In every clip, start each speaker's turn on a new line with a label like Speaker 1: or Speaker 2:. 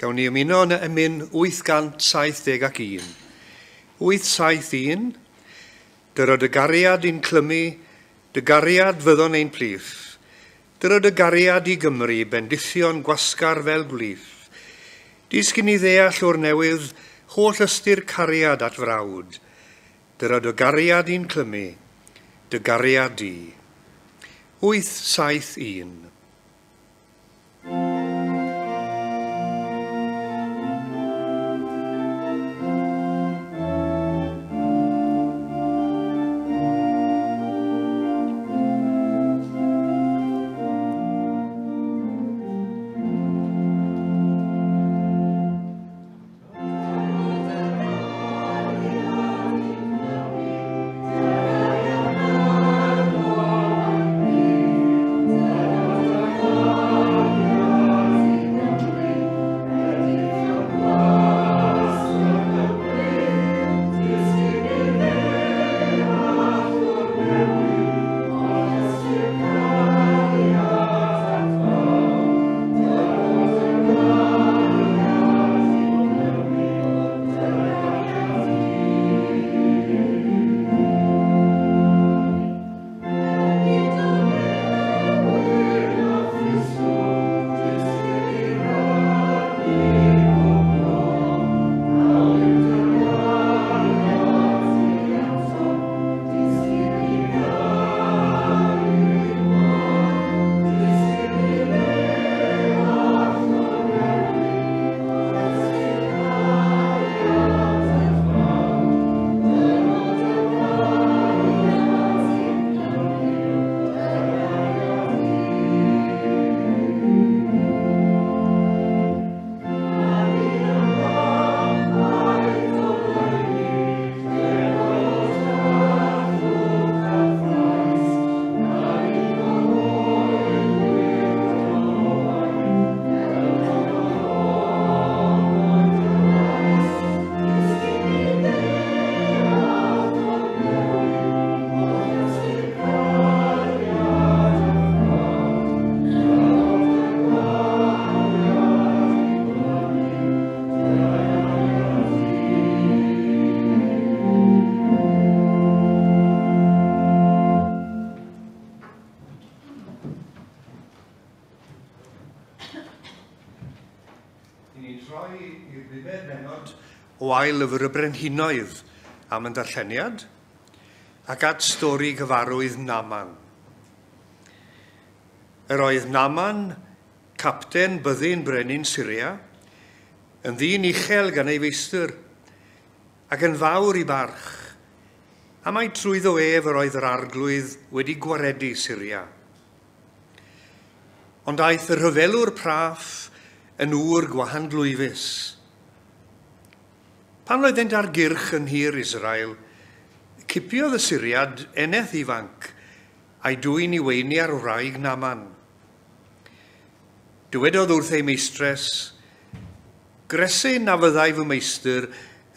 Speaker 1: Gawn ni ymuno yn y emyn 871. 871, dyro dy gariad i'n clymu, dy gariad fyddon ein plith. Dyro dy gariad i Gymru, bendithion gwasgar fel gwlith. Disgyn i ddeall o'r newydd, holl ystyr cariad at frawd. Dyro dy gariad i'n clymu, dy gariad di. 871. O ail lyfr y Brenhinoedd am yn darlleniad, ac at stori gyfarwydd Naaman. Yr oedd Naaman, capten byddin brenin Syria, yn ddyn uchel gan ei feistr, ac yn fawr i barch, a mai trwyddo ef yr oedd yr arglwydd wedi gwaredu Syria. Ond aeth y rhyfelwr praff yn ŵr gwahanglwyfus. Pan oeddent ar gyrch yn nhir Israel, cipiodd y Syriad eneth ifanc a'i dwyn i weini ar wraig Naaman. Dywedodd wrth ei meistres, Gresyn na fyddai fy meistr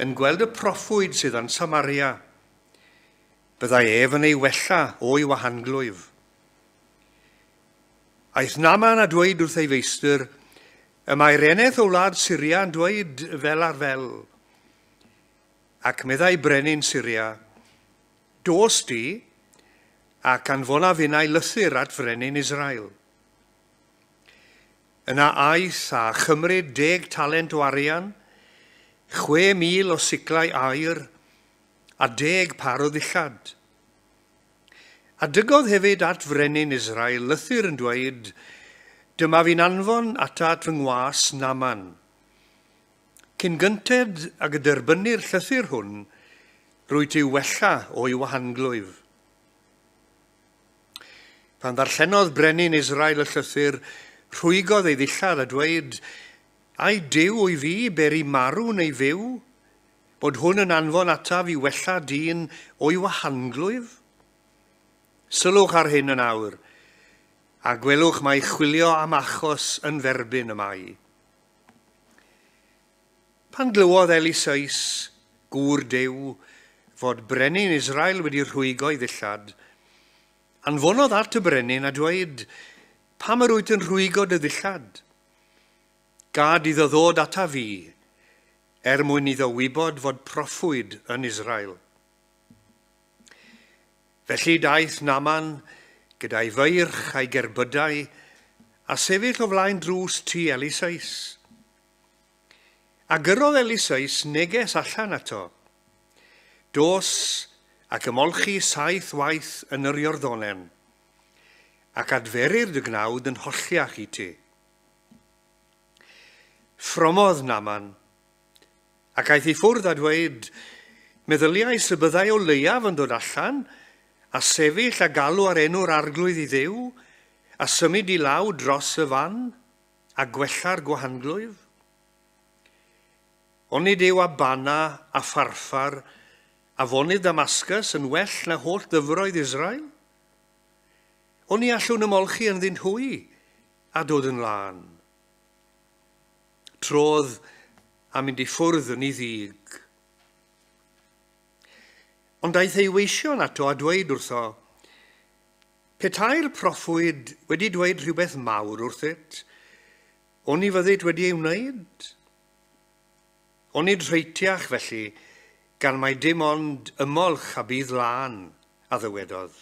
Speaker 1: yn gweld y proffwyd sydd yn Samaria. Byddai ef yn ei wella o'i wahanglwyf. Aeth Naaman a dweud wrth ei feistr, y mae'r eneth o wlad Syria yn dweud fel ar fel. Ac meddai brenin Syria, dos di, ac anfona finnau lythyr at frenin Israel. Yna aeth a chymryd 10 talent o arian, 6,000 o siclau aur, a 10 par o ddillad. A dygodd hefyd at frenin Israel lythyr yn dweud, dyma fi'n anfon atat fy ngwas Naaman. Cyn gynted ag y derbynnir llythyr hwn, rwyt i'w wella o'i wahanglwyf. Pan ddarllenodd brenin Israel y llythyr, rhwygodd ei ddillad a dweud, ai Duw wyf fi beri marw neu fyw, bod hwn yn anfon ataf i wella dyn o'i wahanglwyf? Sylwch ar hyn yn awr, a gwelwch mai chwilio am achos yn ferbyn y mae. Pan glywodd Eliseus, gŵr Duw, fod brenin Israel wedi rhwygo ei ddillad, anfonodd at y brenin a dweud, pam yr wyt yn rhwygo dy ddillad? Gad iddo ddod ata fi, er mwyn iddo wybod fod proffwyd yn Israel. Felly daeth Naaman gyda'i feirch a'i gerbydau a sefyll o flaen drws tŷ Eliseus. A gyrrodd Eliseus neges allan ato. Dos ac ymolchi 7 waith yn yr Iorddonen, ac adferir dy gnawd yn holliach i ti. Ffromodd Naaman, ac aeth i ffwrdd a dweud, meddyliais y byddai o leiaf yn dod allan, a sefyll a galw ar enw'r arglwydd i Dduw, a symud i law dros y fan, a gwella'r gwahanglwyf. Onid yw Abana a Pharfar afonydd Damascus yn well na holl ddyfroedd Israel? Oni allwn ymolchi ynddynt hwy a dod yn lân? Trodd a mynd i ffwrdd yn ei ddig. Ond daeth ei weision ato a dweud wrtho, petai'r proffwyd wedi dweud rhywbeth mawr wrthyt, oni fyddit wedi ei wneud? Onid rheitiach felly, gan mai dim ond ymolch a bydd lân, a ddywedodd.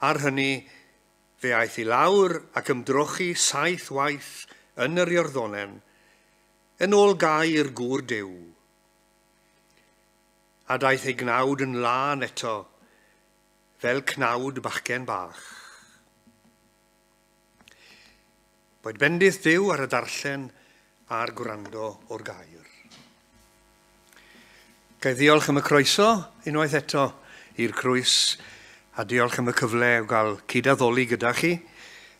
Speaker 1: Ar hynny, fe aeth i lawr ac ymdrochi 7 waith yn yr Iorddonen, yn ôl gair gŵr Duw. A daeth ei gnawd yn lân eto, fel cnawd bachgen bach. Boed bendith Duw ar y darllen a'r gwrando o'r gair. Ga i ddiolch am y croeso unwaith eto i'r crwys, a diolch am y cyfle o gael cyd-addoli gyda chi.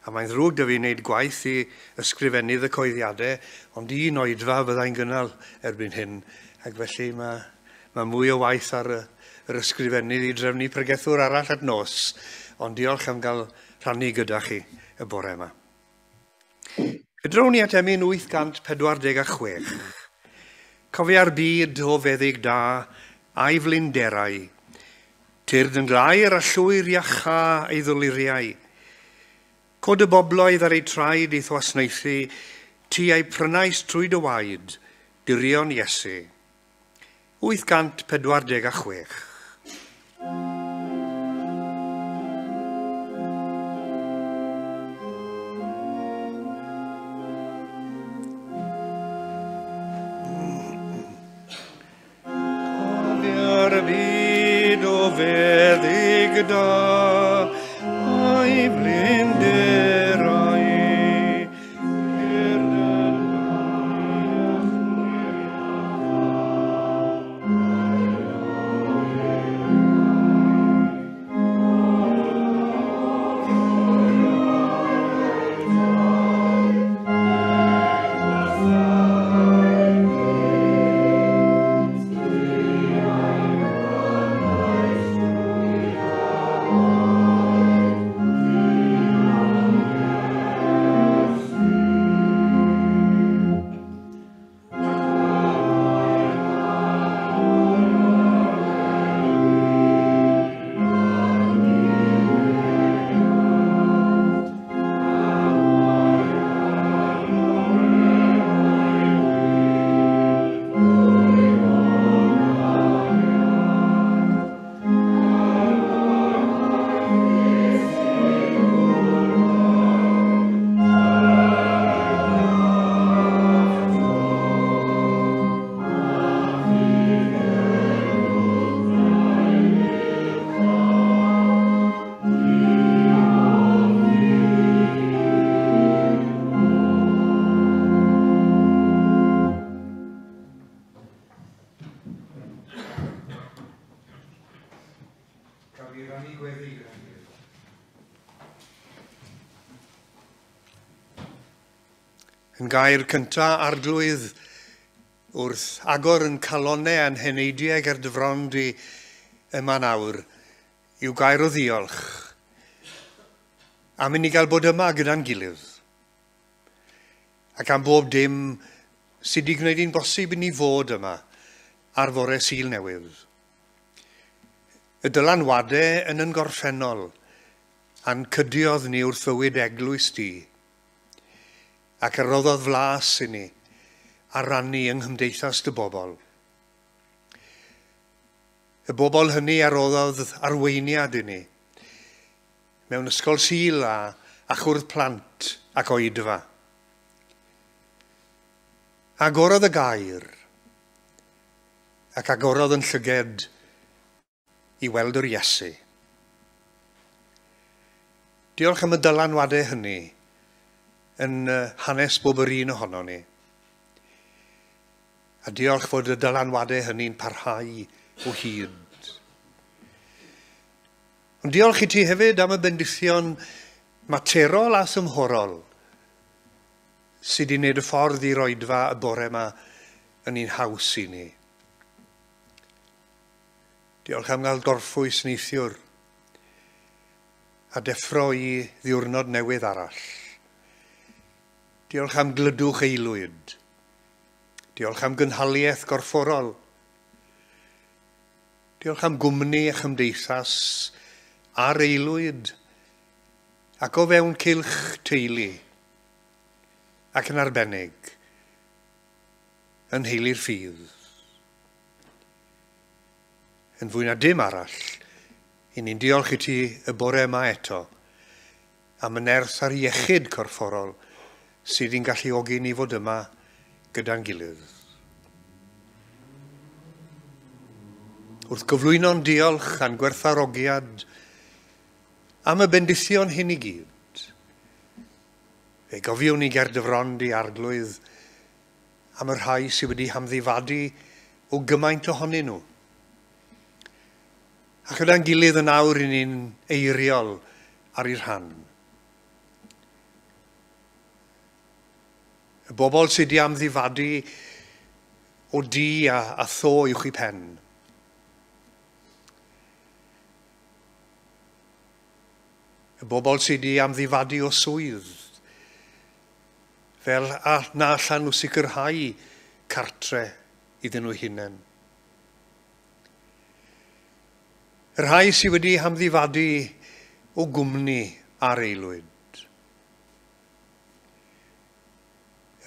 Speaker 1: A mae'n ddrwg 'da fi wneud gwaith i ysgrifennydd y coeddiadau, ond un oedfa fyddai'n gynnal erbyn hyn, ac felly mae mwy o waith ar yr ysgrifennydd i drefnu pregethwr arall at nos, ond diolch am gael rhannu gyda chi y bore yma. Fe drown ni at emyn 846. Cofia'r byd o feddyg da a'i flinderau, tyrd yn glaer a llwyr iacha ei ddoluriau. Cod y bobloedd ar eu traed i'th wasnaethu, ti a'i prynais trwy dy waed, dirion Iesu. 846. Cofia'r byd o feddyg da a'i flinderau, Yn gair cynta arglwydd wrth agor yn calonau a'n heneidiau ger dy fron di yma nawr yw gair o ddiolch am i ni gael bod yma gyda'n gilydd ac am bob dim sydd wedi gwneud hi'n bosib i ni fod yma ar fore Sul newydd. Y dylanwadau yn yn gorffennol a'n cydiodd ni wrth fywyd eglwys di. Ac a roddodd flas i ni a rannu yng nghymdeithas dy bobl. Y bobl hynny a roddodd arweiniad i ni mewn ysgol Sul a chwrdd plant ac oedfa. Agorodd y gair ac agorodd yn llyged i weld yr Iesu. Diolch am y dylanwadau hynny yn hanes bob yr un ohono ni. A diolch fod y dylanwadau hynny'n parhau o hyd. Ond diolch i ti hefyd am y bendithion materol a thymhorol sydd wedi wneud y ffordd i'r oedfa y bore yma yn un haws i ni. Diolch am gael gorffwys neithiwr a deffro i ddiwrnod newydd arall. Diolch am glydwch aelwyd. Diolch am gynhaliaeth gorfforol. Diolch am gwmni a chymdeithas a'r aelwyd ac o fewn cylch teulu ac yn arbennig yn nheulu'r ffydd. Yn fwy na dim arall, i ni'n diolch i ti y bore yma eto am y nerth a'r iechyd corfforol sydd i'n galluogi ni fod yma gyda'n gilydd. Wrth gyflwyno'n diolch a'n gwerthfawrogiad am y bendithion hyn i gyd, fe gofiwn ni ger dy fron di Arglwydd am y rhai sydd wedi hamddifadu o gymaint ohonyn nhw. A chyda'n gilydd yn awr i ni'n eiriol ar ei rhan. Y bobl sydd wedi amddifadu o dŷ a tho uwch i pen. Y bobl sydd wedi amddifadu o swydd, fel na allan nhw sicrhau cartre iddyn nhw hunain. Y rhai sydd wedi hamddifadu o gwmni ar aelwyd.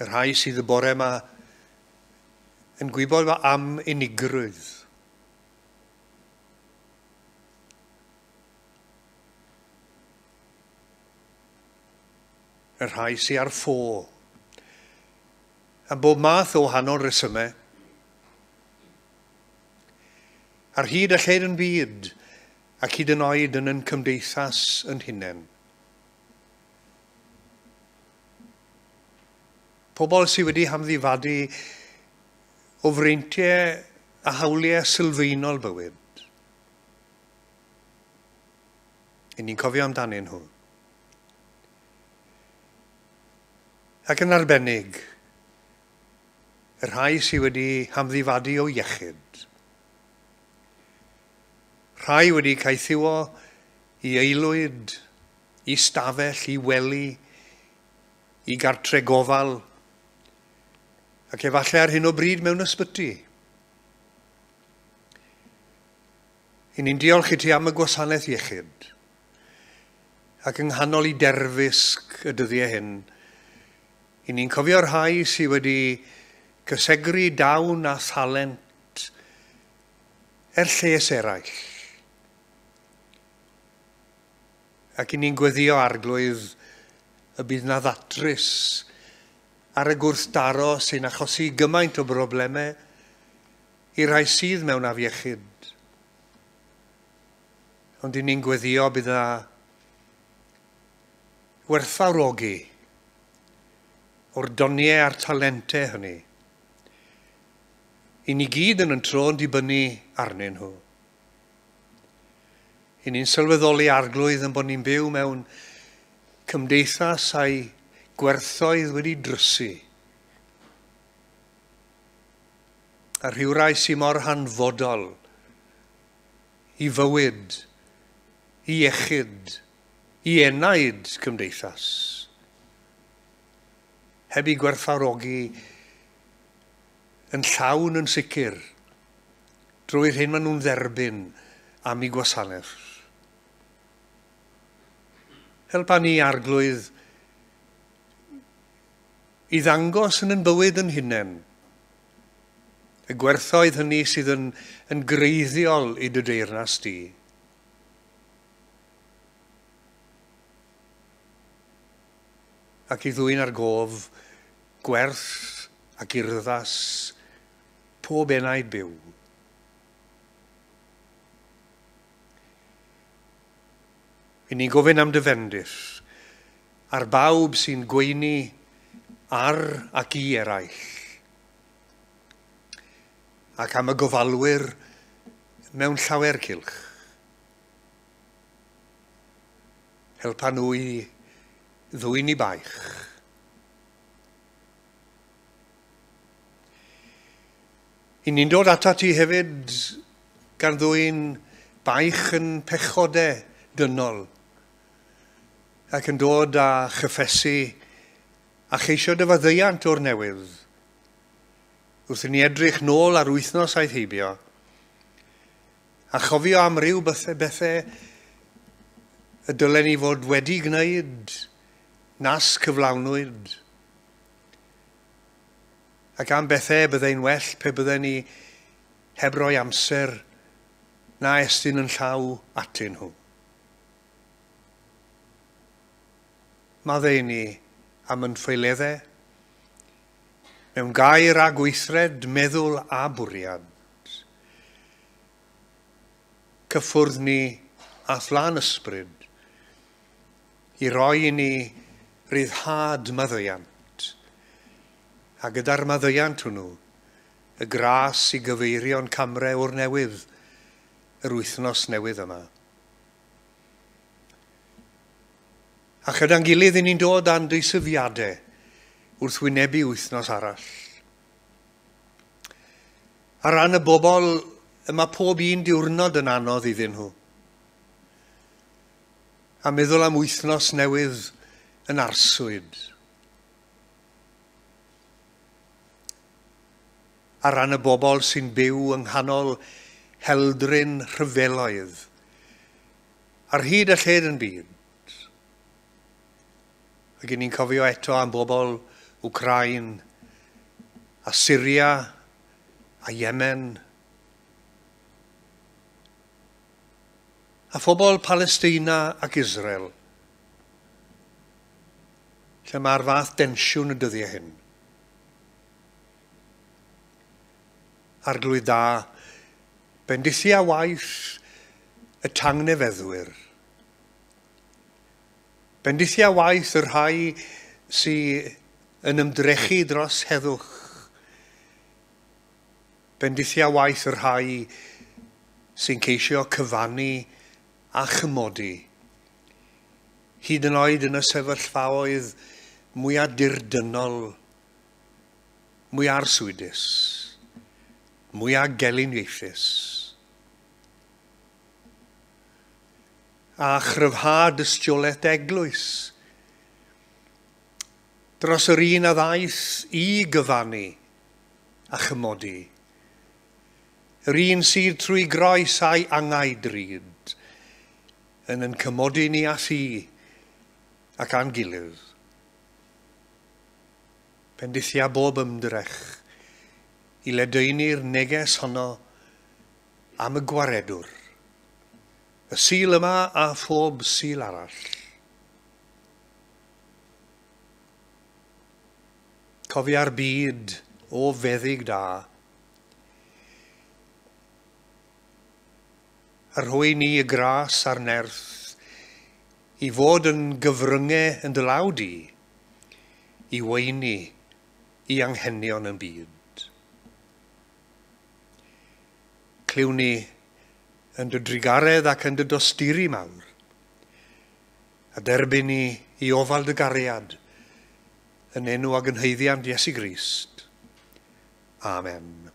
Speaker 1: Y rhai sydd y bore yma yn gwybod am unigrwydd. Y rhai sydd ar ffo. Am bob math o wahanol resymau. Ar hyd a lled yn byd, ac hyd yn oed yn yn cymdeithas yn hunain. Pobl sydd wedi hamddifadu o freintiau a hawliau sylfaenol bywyd. I ni'n cofio amdanyn nhw. Ac yn arbennig, y rhai sydd wedi hamddifadu o iechyd. Rhai wedi caethiwo i aelwyd, i stafell, i wely, i gartre gofal, ac efallai ar hyn o bryd mewn ysbyty. I ni'n diolch i ti am y gwasanaeth iechyd, ac yng nghanol i derfysg y dyddiau hyn, i ni'n cofio'r rhai sydd wedi cysegru dawn a thalent er lles eraill. Ac i ni'n gweddio Arglwydd y bydd na ddatrys ar y gwrthdaro sy'n achosi gymaint o broblemau i rai sydd mewn afiechyd. Ond i ni'n gweddio bydd na werthfawrogi o'r doniau a'r talentau hynny. I ni gyd yn tro yn dibynnu arnyn nhw. I ni'n sylweddoli Arglwydd yn bod ni'n byw mewn cymdeithas a'i gwerthoedd wedi drysu. A rhywrai sy'n mor hanfodol i fywyd, i iechyd, i enaid cymdeithas. Heb i gwerthfawrogi yn llawn yn sicr drwy'r hyn maen nhw'n dderbyn am eu gwasanaeth. Helpa ni Arglwydd I ddangos yn yn bywyd yn hunain y gwerthoedd hynny sydd yn greiddiol i dy deyrnas di. Ac i ddwyn ar gof gwerth ac urddas pob enaid byw. I ni'n gofyn am dy fendith ar bawb sy'n gweini ar ac i eraill, ac am y gofalwyr mewn llawer cylch. Helpa nhw i ddwyn i baich. I ni'n dod atat ti hefyd gan ddwyn baich yn pechodau dynol ac yn dod â chyffesu a cheisio dy faddeuant o'r newydd wrth i ni edrych nôl ar wythnos aeth heibio a chofio am ryw bethau y dylen ni fod wedi gwneud nas cyflawnwyd, ac am bethau byddai'n well pe bydden ni heb roi amser na estyn yn llaw atyn nhw. Maddau ni am yn ffaeleddau, mewn gair a gweithred, meddwl a bwriad. Cyffwrdd ni a thlân ysbryd i roi i ni ryddhad maddeuant, a gyda'r maddeuant hwnnw, y gras i gyfeirio'n camre o'r newydd yr wythnos newydd yma. A chyda'n gilydd i ni'n dod â'n deisyfiadau wrth wynebu wythnos arall. Ar ran y bobl y mae pob un diwrnod yn anodd iddyn nhw. A meddwl am wythnos newydd yn arswyd. Ar ran y bobl sy'n byw yng nghanol heldrin rhyfeloedd ar hyd a lled yn byd. Ac i ni'n cofio eto am bobl Wcráin a Syria a Yemen a phobl Palestina ac Israel, lle mae'r fath densiwn y dyddiau hyn. Arglwydd da, bendithia waith y tangnefeddwyr. Bendithia waith y rhai sydd yn ymdrechu dros heddwch. Bendithia waith y rhai sy'n ceisio cyfannu a chymodi, hyd yn oed yn y sefyllfaoedd mwyaf dirdynnol, mwyaf arswydus, mwyaf gelyniaethus. A chryfha dystiolaeth eglwys dros yr un a ddaeth i gyfannu a chymodi, yr un sydd trwy groes a'i angau drud yn cymodi ni â thi ac â'n gilydd. Bendithia bob ymdrech i ledaenu'r neges honno am y gwaredwr, y Sul yma a phob Sul arall. Cofia'r byd o feddyg da, a rhoi ni y gras a'r nerth i fod yn gyfryngau yn dy law di, i weini i anghenion yn byd. Clywn ni yn dy drugaredd ac yn dy dosturi mawr, a derbyn ni i ofal dy gariad yn enw ag yn haeddiant Iesu Grist. Amen.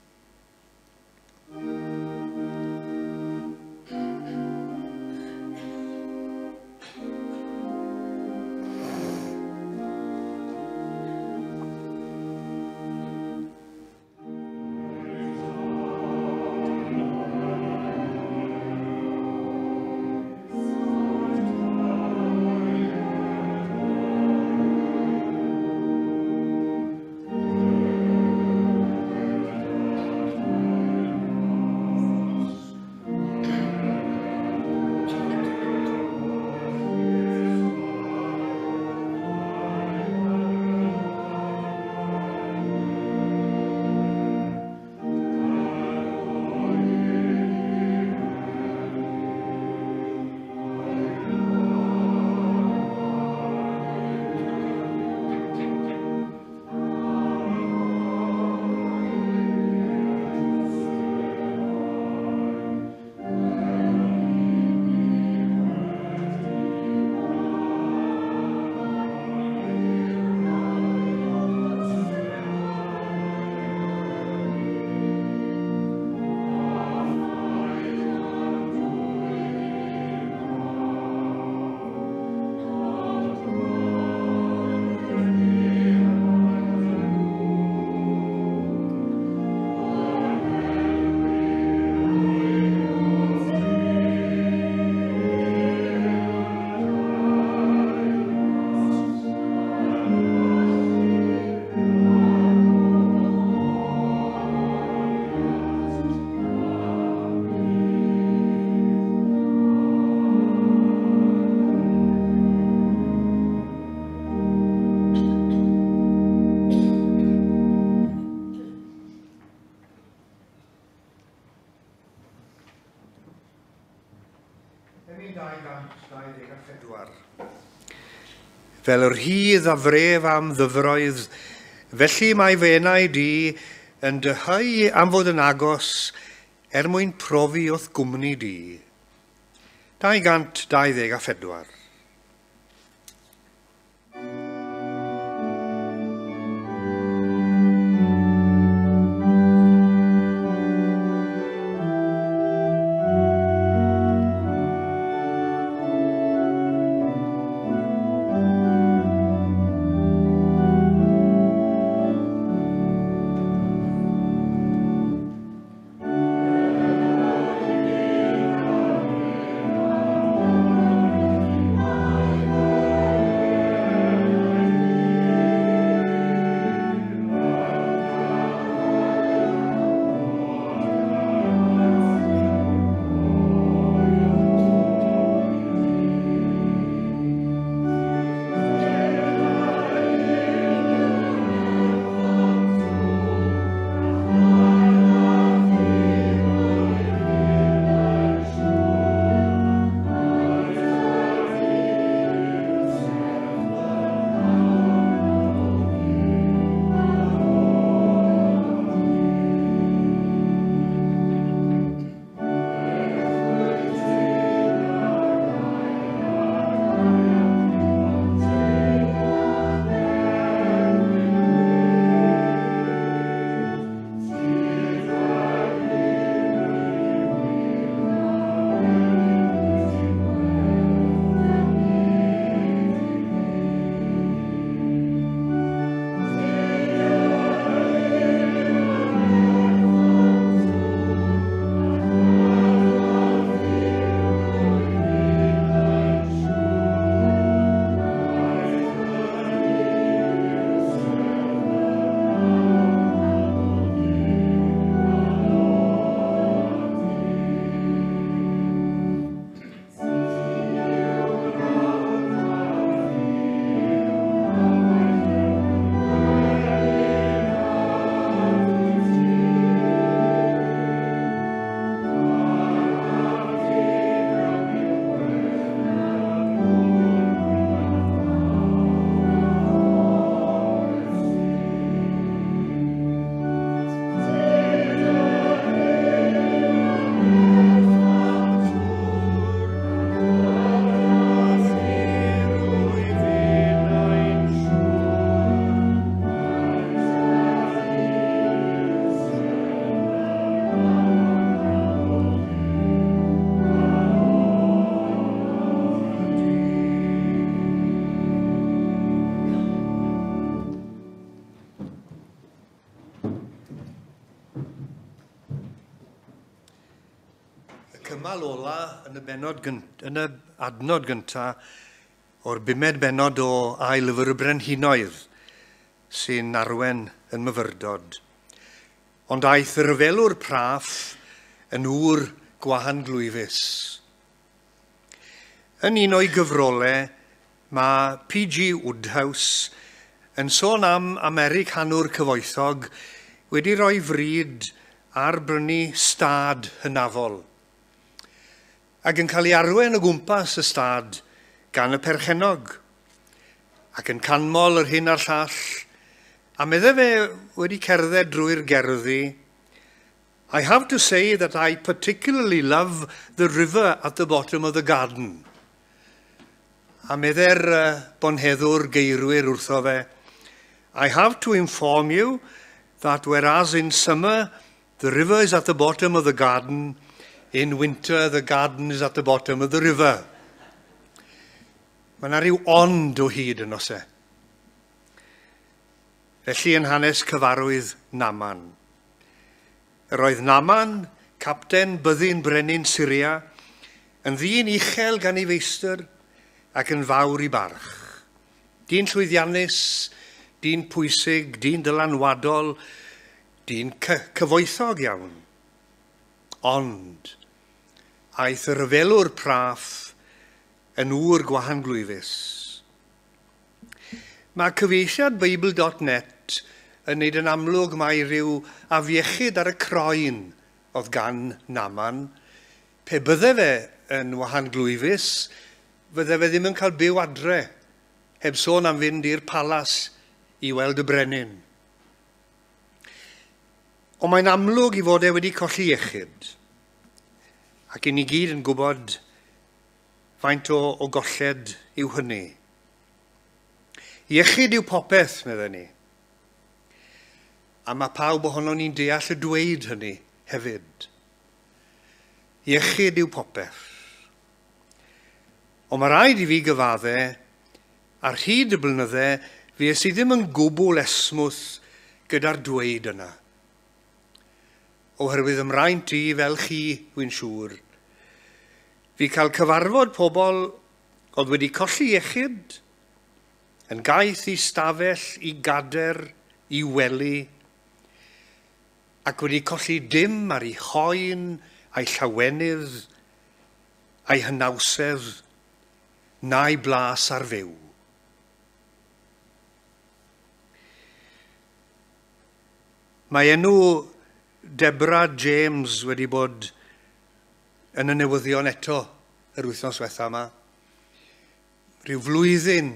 Speaker 1: Fel yr hydd a fref am ddyfroedd, felly mae fy enaid i yn dyheu am fod yn agos er mwyn profi o'th gwmni di. 224. Cymal ola yn y bennod yn y adnod gyntaf o'r bumed bennod o Ail Lyfr y Brenhinoedd sy'n arwen yn myfyrdod. Ond aeth y rhyfelwr praff yn ŵr gwahanglwyfus. Yn un o'i gyfrolau, mae P.G. Woodhouse yn sôn am Americanwr cyfoethog wedi rhoi fryd ar brynu stad hynafol ac yn cael ei arwain o gwmpas y stad gan y perchennog, ac yn canmol yr hyn a'r llall, a medde fe wedi cerdded drwy'r gerddi, "I have to say that I particularly love the river at the bottom of the garden." A medde'r bonheddwr geirwyr wrtho fe, "I have to inform you that whereas in summer the river is at the bottom of the garden, in winter the garden is at the bottom of the river." Mae yna rhyw ond o hyd yn oes e. Felly yn hanes cyfarwydd Naman. Yr oedd Naman, capten byddin brenin Syria, yn ddyn uchel gan ei feistr ac yn fawr i barch. Dyn llwyddiannus, dyn pwysig, dyn dylanwadol, dyn cyfoethog iawn. Ond aeth y rhyfelwr praff yn ŵr gwahanglwyfus. Mae cyfieithiad Bible.net yn neud yn amlwg mai rhyw afiechyd ar y croen oedd gan Naman. Pe bydde fe yn wahanglwyfus, fydde fe ddim yn cael byw adre, heb sôn am fynd i'r palas i weld y brenin. Ond mae'n amlwg i fod e wedi colli iechyd, ac i ni gyd yn gwybod faint o golled yw hynny. Iechyd yw popeth, medden ni. A mae pawb ohono ni'n deall y dweud hynny hefyd. Iechyd yw popeth. Ond mae rhaid i fi gyfadde, ar hyd y blynydde, fues i ddim yn gwbl esmwyth gyda'r dweud yna. Oherwydd ymraint i fel chi, wy'n siŵr. Fi cael cyfarfod pobl oedd wedi colli iechyd, yn gaeth i stafell, i gader, i wely, ac wedi colli dim ar ei hoen, a'i llawenydd, a'i hynawsedd, na'i blas ar fyw. Mae enw Deborah James wedi bod yn y newyddion eto yr wythnos diwetha yma. Rhyw flwyddyn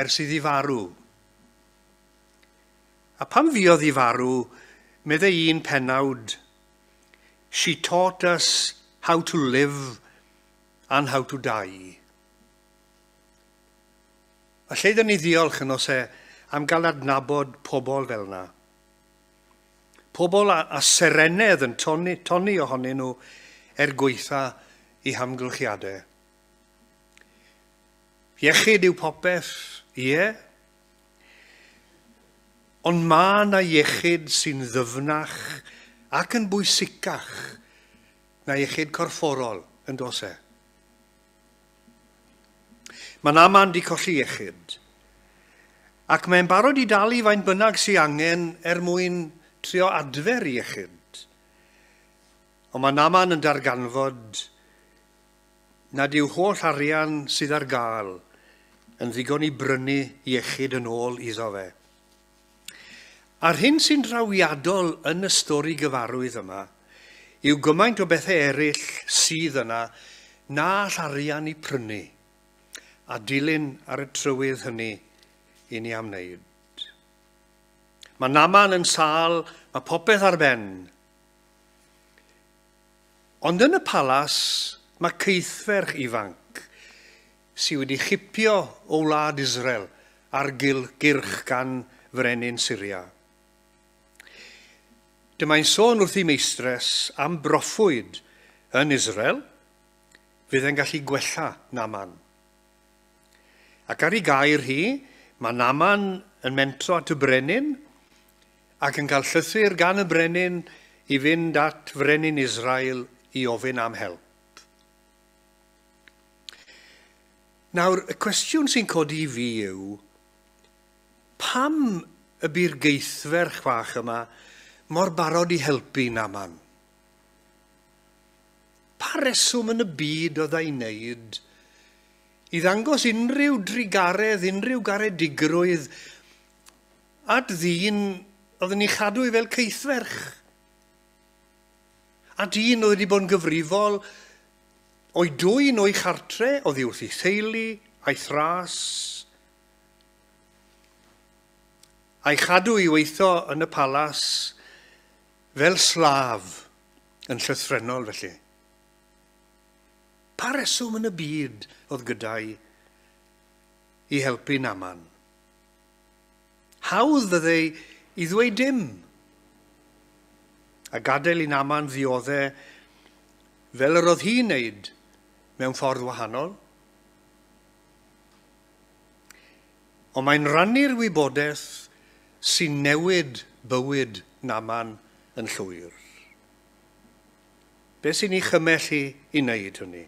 Speaker 1: ers iddi farw. A pan fuodd hi farw, meddai un pennawd, "She taught us how to live and how to die." A lle dyn ni ddiolch yn oes e am gael adnabod pobl fel yna. Pobl a serenedd yn tonni ohonyn nhw er gweitha i hamgylchiadau. Iechyd yw popeth, ie. Ond mae yna iechyd sy'n ddyfnach ac yn bwysicach na iechyd corfforol, yn does e? Mae Naaman di colli iechyd, ac mae'n barod i dalu faint bynnag sy'n angen er mwyn trio adfer iechyd. Ond mae Naaman yn darganfod nad yw holl arian sydd ar gael yn ddigon i brynu iechyd yn ôl iddo fe. A'r hyn sy'n drawiadol yn y stori gyfarwydd yma yw gymaint o bethau eraill sydd yna na all arian i prynu, a dilyn ar y trywydd hynny i ni am wneud. Mae Naaman yn sâl, mae popeth ar ben. Ond yn y palas mae caethferch ifanc sydd wedi chipio o wlad Israel ar gyrch gan frenin Syria. Dyma'n sôn wrth ei meistres am broffwyd yn Israel fydd yn gallu gwella Naaman. Ac ar ei gair hi, mae Naaman yn mentro at y brenin ac yn cael llythyr gan y brenin i fynd at frenin Israel i ofyn am help. Nawr, y cwestiwn sy'n codi i fi yw, pam y bu'r geithferch fach yma mor barod i helpu Naaman? Pa reswm yn y byd oedd ei wneud i ddangos unrhyw drugaredd, unrhyw garedigrwydd at ddyn oedd yn ei chadw i fel caethferch? A dyn oedd wedi bod yn gyfrifol o'i dwyn o'i chartre, oddi wrth ei theulu, a'i thras, a'i chadw i weithio yn y palas fel slaf yn llythrennol felly. Pa reswm yn y byd oedd gyda'i i helpu Naaman? Hawdd fyddai i ddweud dim, a gadael i Naaman ddioddef fel yr oedd hi'n wneud mewn ffordd wahanol. Ond mae'n rannu'r wybodaeth sy'n newid bywyd Naaman yn llwyr. Be sy'n ei chymell i wneud hynny?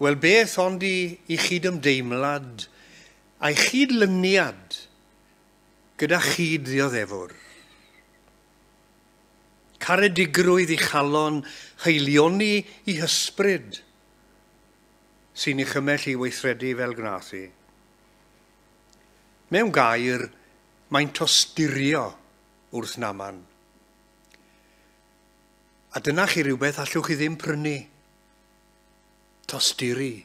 Speaker 1: Wel, beth ond i chyd-ymdeimlad a'i chyd-lyniad gyda chyd-ddioddefwr. Caredigrwydd i chalon, haelioni i hysbryd sy'n ei chymell i weithredu fel gwnaeth hi. Mewn gair, mae'n tosturio wrth Naaman. A dyna chi rhywbeth allwch chi ddim prynu. Tosturi.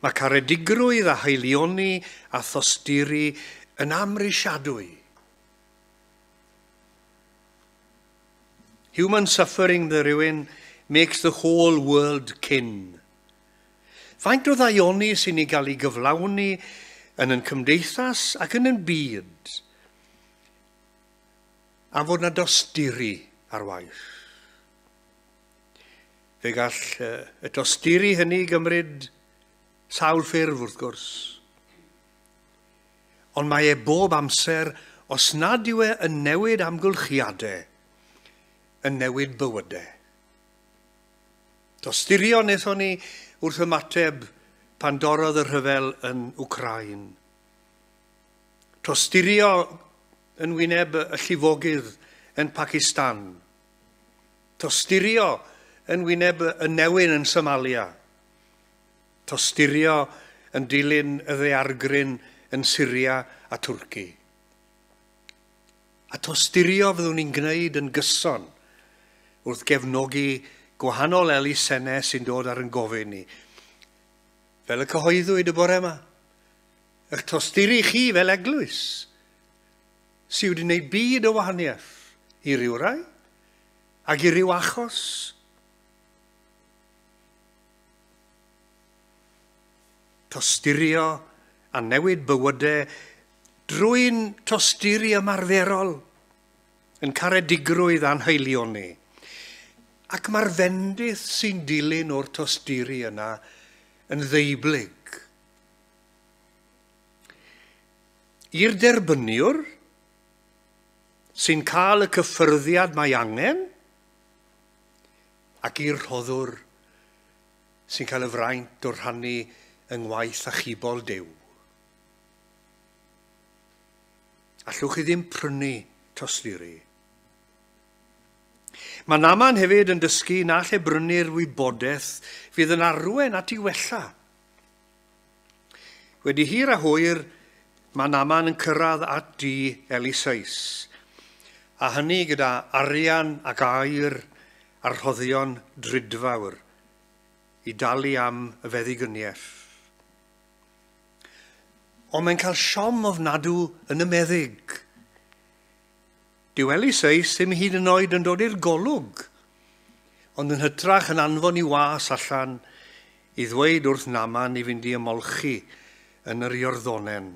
Speaker 1: Mae caredigrwydd a haelioni a thosturi yn amhrisiadwy. "Human suffering," the rhywun, "makes the whole world kin." Faint o ddaioni sy'n ei gael ei gyflawni yn yn cymdeithas ac yn yn byd am fod na dosturi ar waith? Fe gall y dosturi hynny gymryd sawl ffurf, wrth gwrs. Ond mae e bob amser, os nad yw e yn newid amgylchiadau, yn newid bywydau. Tosturio wnaethon ni wrth ymateb pan dorrodd y rhyfel yn Wcráin. Tosturio yn wyneb y llifogydd yn Pakistan. Tosturio yn wyneb y newyn yn Somalia. Tosturio yn dilyn y ddaeargryn yn Syria a Twrci. A tosturio fyddwn ni'n gwneud yn gyson wrth gefnogi gwahanol elusennau sy'n dod ar yn gofyn ni. Fel y cyhoeddwyd y bore yma, eich tosturi chi fel eglwys sydd wedi gwneud byd o wahaniaeth i ryw rai ac i ryw achos. Tosturio a newid bywydau drwy'n tosturi ymarferol yn caredigrwydd a'n haelioni. Ac mae'r fendith sy'n dilyn o'r tosturi yna yn ddeublyg. I'r derbyniwr sy'n cael y cyffyrddiad mae angen, ac i'r rhoddwr sy'n cael y fraint o'r rhannu yng ngwaith achubol Duw. Allwch chi ddim prynu tosturi. Mae Naman hefyd yn dysgu na lle brynu'r wybodaeth fydd yn arwain at ei wella. Wedi hir a hwyr, mae Naman yn cyrraedd at dŷ Eliseus, a hynny gyda arian ac aur a rhoddion drudfawr i dalu am y feddigyniaeth. Ond mae'n cael siom ofnadw yn y meddyg. Dyw Eliseus ddim hyd yn oed yn dod i'r golwg, ond yn hytrach yn anfon i was allan i ddweud wrth Naman i fynd i ymolchi yn yr Iorddonen.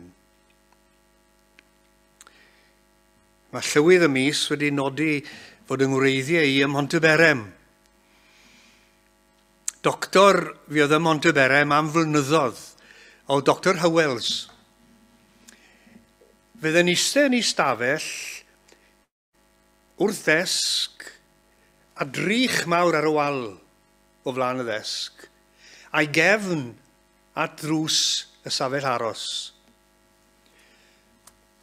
Speaker 1: Mae llywydd y mis wedi nodi fod yng ngwreiddiau i ym Mhontyberem. Doctor fuodd ym Mhontyberem am flynyddoedd, oedd Dr Howells. Fydd yn eistedd yn ei stafell wrth ddesg a drych mawr ar y wal o flaen y ddesg, a'i gefn at ddrws y safell aros.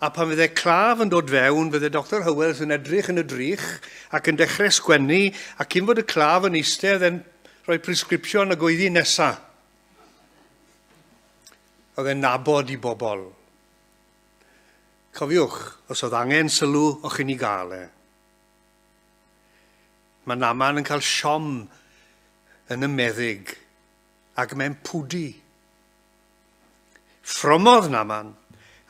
Speaker 1: A pan fydde claf yn dod fewn, fydde Dr Howells yn edrych yn y drych ac yn dechrau sgwennu, a cyn fod y claf yn eistedd yn rhoi presgripsiwn a gweiddi nesa. Oedd e'n nabod i bobl. Cofiwch, os oedd angen sylw, o'ch chi'n ei gael e. Mae Naman yn cael siom yn y meddyg ac mae'n pwdu. Ffromodd Naman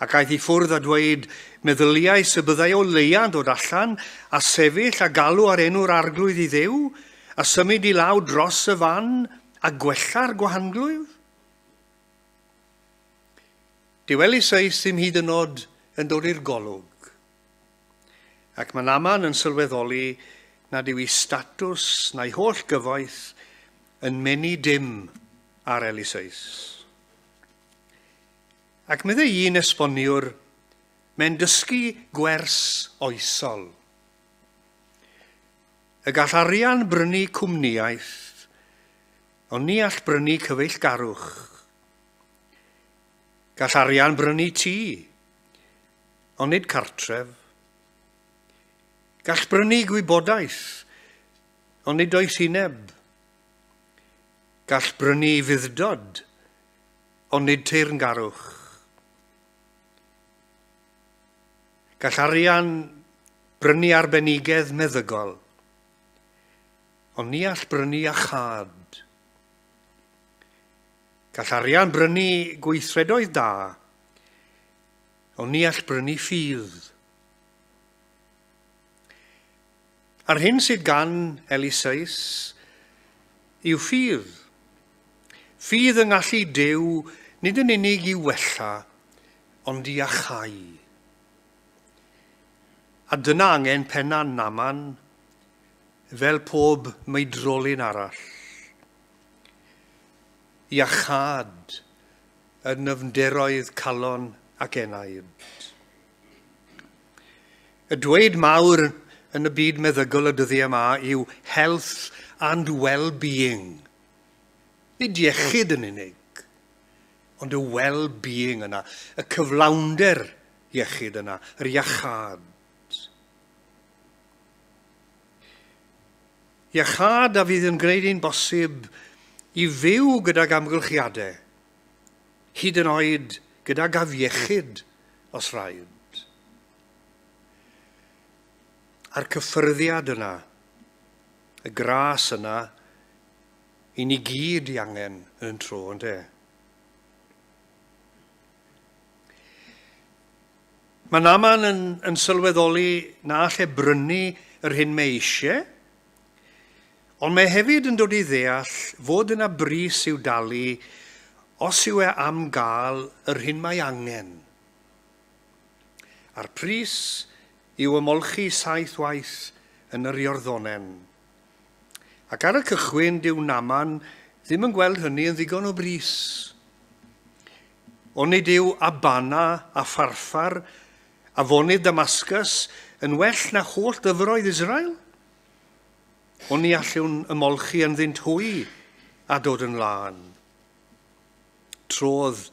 Speaker 1: ac aeth i ffwrdd a dweud, "Meddyliais y byddai o leia'n dod allan a sefyll a galw ar enw'r Arglwydd i Dduw a symud i law dros y fan a gwella'r gwahanglwyf." Dyw Eliseus ddim hyd yn oed yn dod i'r golwg. Ac mae Naman yn sylweddoli nad yw ei statws na'i holl gyfoeth yn menu dim ar Eliseus. Ac meddai un esboniwr, mae'n dysgu gwers oesol. Y gall arian brynu cwmnïaeth, ond ni all brynu cyfeillgarwch. Gall arian brynu tŷ, ond nid cartref. Gall brynu gwybodaeth, ond nid doethineb. Gall brynu fuddod, ond nid teyrngarwch. Gall arian brynu arbenigedd meddygol, Ond ni all brynu iachâd. Gall arian brynu gweithredoedd da, ond ni all brynu ffydd. A'r hyn sydd gan Eliseus yw ffydd. Ffydd yng ngallu Duw nid yn unig i wella, ond i iachau. A dyna angen penna Naaman, fel pob meidrolyn arall. Iachâd yn nyfnderoedd calon ac enaid. Y dweud mawr yn y byd meddygol y dyddiau yma yw health and well-being. Nid iechyd yn unig, ond y well-being yna, y cyflawnder iechyd yna, yr iachâd. Iachâd a fydd yn gwneud hi'n bosib i fyw gydag amgylchiadau, hyd yn oed gydag afiechyd os rhaid. A'r cyffyrddiad yna, y gras yna, i ni gyd i angen yn tro, ynde? Mae Naaman yn, yn sylweddoli na all e brynu yr hyn mae eisiau, ond mae hefyd yn dod i ddeall fod yna bris i'w dalu os yw e am gael yr hyn mae angen. A'r pris yw ymolchi 7 waith yn yr Iorddonen. Ac ar y cychwyn, dyw Naaman ddim yn gweld hynny yn ddigon o bris. Onid yw Abana a Pharfar afonydd Damascus yn well na holl ddyfroedd Israel? Oni allwn ymolchi ynddynt hwy a dod yn lân? Trodd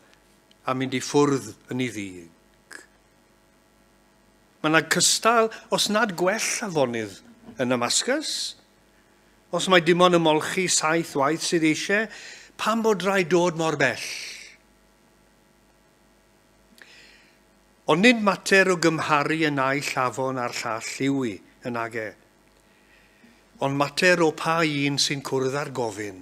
Speaker 1: a mynd i ffwrdd yn ei ddig. Mae yna cystal, os nad gwell afonydd yn Damascus. Os mae dim ond ymolchi 7 waith sydd eisiau, pam bod rhaid dod mor bell? Ond nid mater o gymharu y naill afon a'r llall yw i yn age, ond mater o pa un sy'n cwrdd â'r gofyn.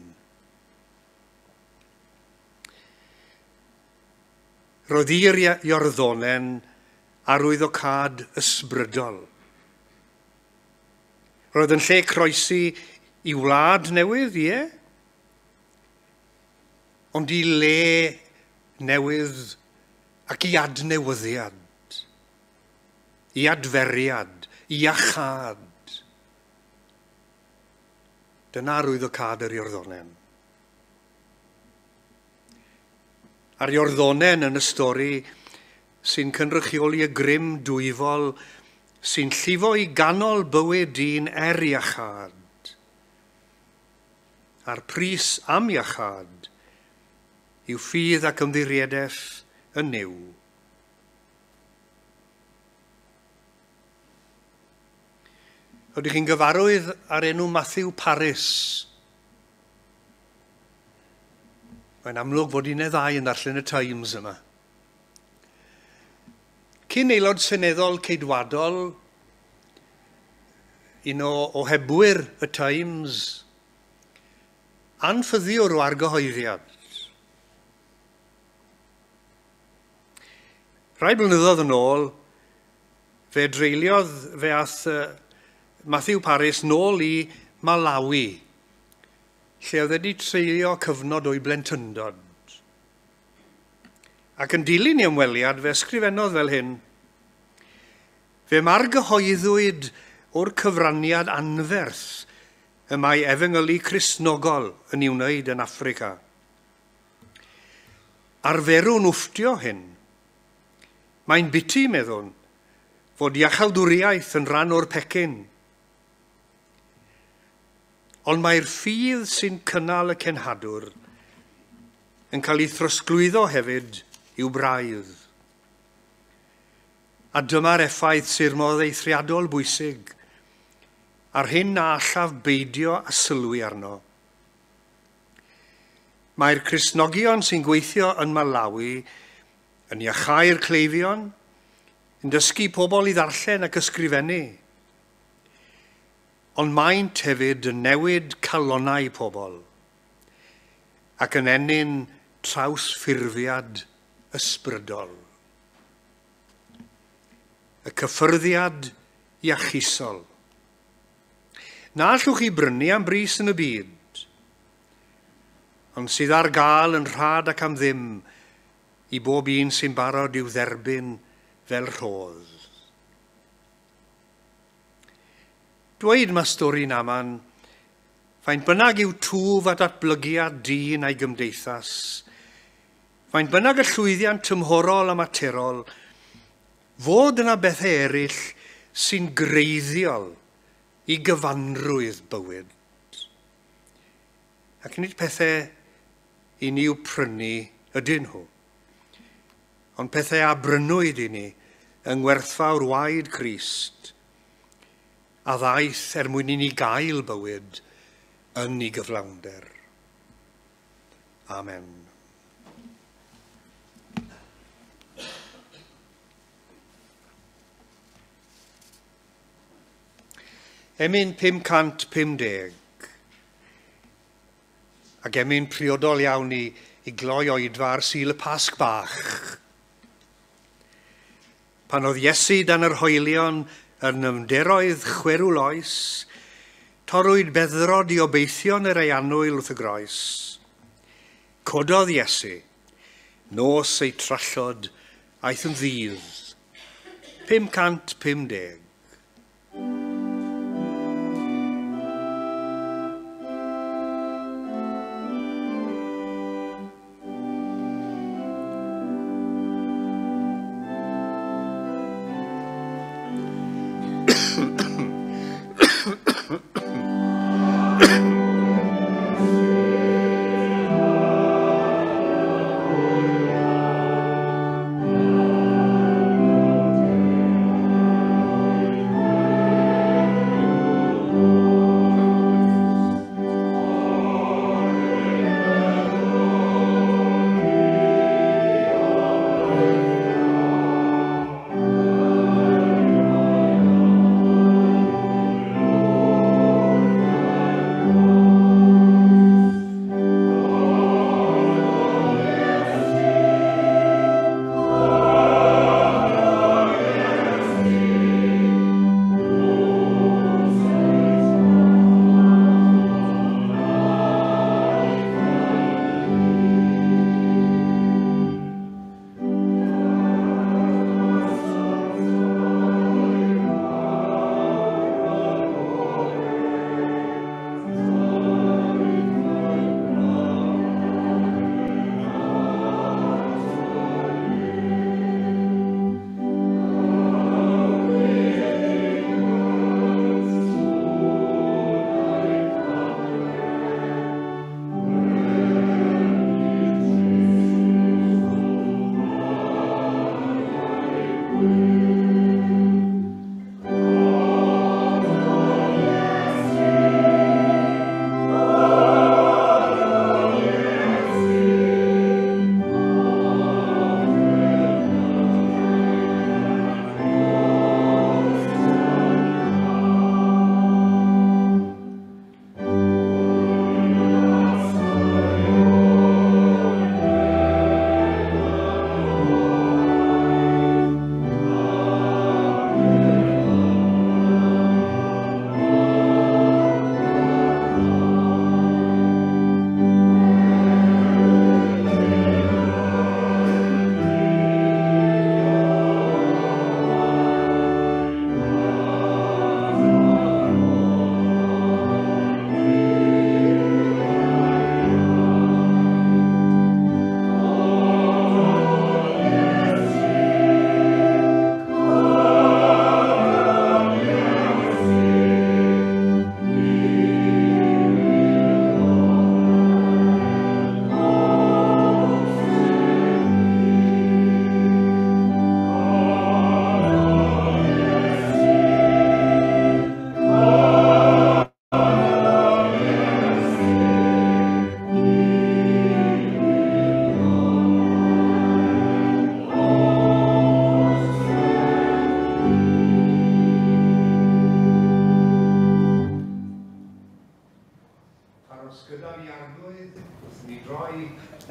Speaker 1: Roedd i'r Iorddonen arwyddocâd ysbrydol. Roedd yn lle croesi i wlad newydd, ie, ond i le newydd ac i adnewyddiad, i adferiad, i iachâd. Dyna arwyddocâd yr Iorddonen. A'r Iorddonen yn y stori sy'n cynrychioli y grym dwyfol sy'n llifo i ganol bywyd dyn er iachâd. A'r pris am iachâd yw ffydd ac ymddiriedaeth yn Nuw. Ydych chi'n gyfarwydd â'r enw Matthew Parris? Mae'n amlwg fod un neu ddau yn darllen y Times yma. Cyn aelod seneddol ceidwadol, un o ohebwyr y Times, anffyddiwr o argyhoeddiad. Rhai blynyddoedd yn ôl, fe dreuliodd, fe ath Matthew Parris nôl i Malawi, lle oedd wedi treulio cyfnod o'i blentyndod. Ac yn dilyn ei ymweliad, fe ysgrifennodd fel hyn: Fe margyhoeddwyd o'r cyfraniad anferth y mae efengylu Cristnogol yn ei wneud yn Affrica. Arferwn wfftio hyn. Mae'n biti, meddwn, fod iachawdwriaeth yn rhan o'r pecyn. Ond mae'r ffydd sy'n cynnal y cenhadwr yn cael ei throsglwyddo hefyd i'w braidd. A dyma'r effaith sy'r modd eithriadol bwysig, a'r hyn na allaf beidio â sylwi arno. Mae'r Cristnogion sy'n gweithio yn Malawi yn iachau'r cleifion, yn dysgu pobl i ddarllen ac ysgrifennu. Ond maent hefyd yn newid calonnau pobl ac yn ennyn trawsffurfiad ysbrydol. Y cyffyrddiad iachusol. Na allwch chi brynu am bris yn y byd, ond sydd ar gael yn rhad ac am ddim i bob un sy'n barod i'w dderbyn fel rhodd. Dweud mae stori Naaman, faint bynnag yw twf a datblygiad dyn a'i gymdeithas, faint bynnag y llwyddiant tymhorol a materol, fod yna bethau eraill sy'n greiddiol i gyfanrwydd bywyd. Ac nid pethau i ni i'w prynu ydyn nhw, ond pethau a brynwyd i ni yng ngwerthfawr waed Crist, a ddaeth er mwyn i ni gael bywyd yn ei gyflawnder. Amen. Emyn 550. Ac emyn priodol iawn i gloi oedfa ar Sul y Pasg bach. Pan oedd Iesu dan yr hoelion yn ymderoedd chwerw loes, torrwyd beddrod i obeithion yr ei annwyl wrth y groes. Cododd Iesu, nos ei trallod aeth yn ddydd. 550.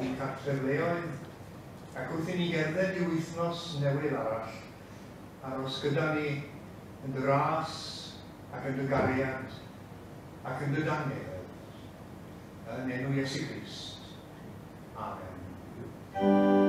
Speaker 1: i'n cartrefleoedd, ac wrth i ni gerdded i wythnos newydd arall, aros gyda ni yn dy ras ac yn dy gariad ac yn dy dangnefedd. Yn enw Iesu Grist. Amen.